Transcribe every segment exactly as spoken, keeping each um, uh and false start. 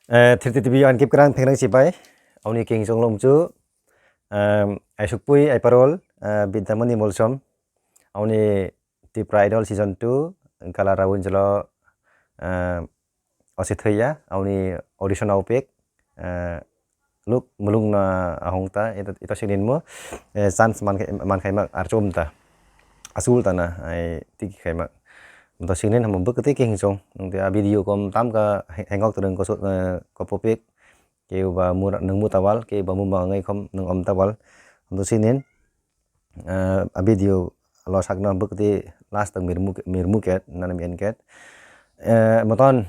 Eh, three T V Ankip Kwrang phengrang chibai, auni king chong lomchu, em, aisukpui aiparol, eh, Bidyamani Molsom, auni Tipra Idol season two, Gala Rawinjalo, eh, osi thwiya, auni audition aupek, eh, luk mulung na ahung ta, ito, ito sinin mo, eh, chance man khai, man khai mak archom ta, asul ta na, ai tiki khai mak. Moto sinin hamo bwkhe tei khe hingchong, nung te a video kom tam ka he-, hengok twrwng koso, eh, kopopik, keu ba mura, nung muta wal, keu ba muma ngai khom nung om ta wal. Moto sinin, eh, a video lo sakno bwkhe tei last tang mirmu, mirmu ket, nana mi en ket. Eh, moton,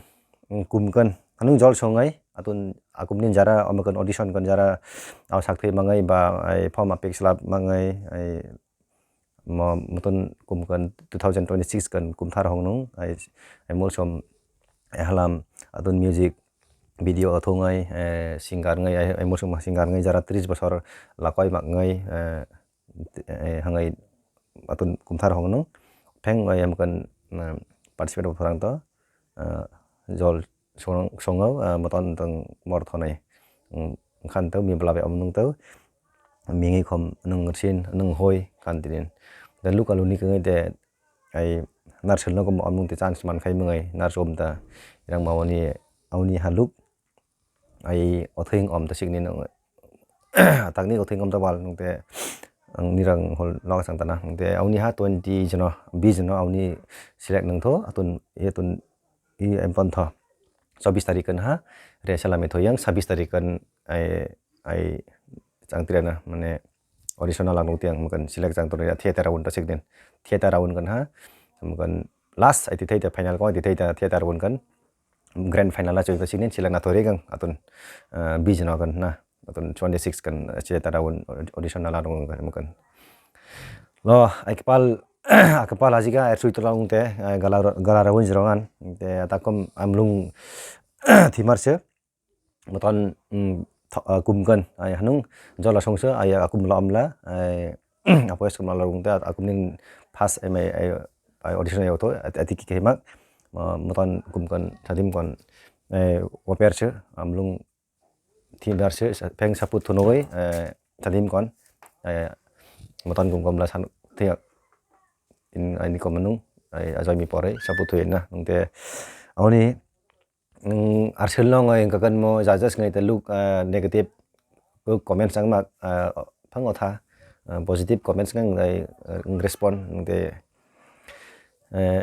mm, kum kan, hanung jol songai, atun akum nin jara, omo kan audition kan jara, au sak thwi mangai ba, ai form apik slap mangai, ai mo-, moton kum kan two thousand twenty-six kan kum thar hong nung, ai, ai Molsom, ai halam, atun music video athungai, eh, singer ngai, ai, ai Molsom singer ngai jara tris bosor lakoi mak ngai, eh, eh, hangai atun kum thar hong nung, pheng, eh, am kan, eh, participate bo phrang to, eh, jol song-, songo, eh, moton tong mor thonai, mm, khan to mi bla be om nung to, mingi khom nung sin, nung hoi khan tinin. Dan luka luni kangai te, ai, narsel no kom om nung te chance man khai mangai, nars om ta, yang mawani, auni haluk, ai, othwing om ta sikni nung, atakni othwing om ta wal nung te, ang nirang hol lok sang ta na, nung te, auni ha twenty jeno, bis jeno, auni select nung tho, atun, atun, i em pon tho. Chobis tarik kan ha, re salami tho yang, sabis tarik kan, ai, ai, chang tira na, mane, audition na lang nung tiang, mungkin select chang toni theater round ta sikdin. Theater round kan ha, mungkin last ai ti thai ta final ko ai ti thai ta theater round kan. Grand final a choi ta sikdin, select na thori kang, atun, eh, bis jeno kan na, atun twenty-six kan, eh, theater round audition na lang nung kan, mungkin. Lo, ai kepal, kepal aji ka, er sui tola ung te, eh, gala, gala rawin jero ngan, te atakom amlung thimar se, moton, mm, tho-, eh, kum kan, ai hanung, jola song se, ai akum la amla, ai, apo es kum la ung te, akum nin first, em, ai, ai, ai audition ai auto, at-, ati ki kemak, mo-, moton kum kan, sadim kan, eh, waper se, amlung, Thidar se sa-, pheng saput thunugwi, eh, sadim kon, eh, moton gum gomla san thia in aini kom nung, eh, ajoi mi pore saput thuye na. Nungte, oni, mm, arsel nong oi kakan mo jajas ngai te luk, eh, negative luk comments ang mak, eh, phango tha, eh, positive comments ngai, eh, respond nungte, eh,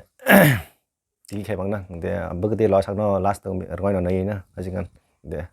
Tiki khai bang na, de, bwkhe tei last sakno, last rwngwi no nai na, hajingan, de.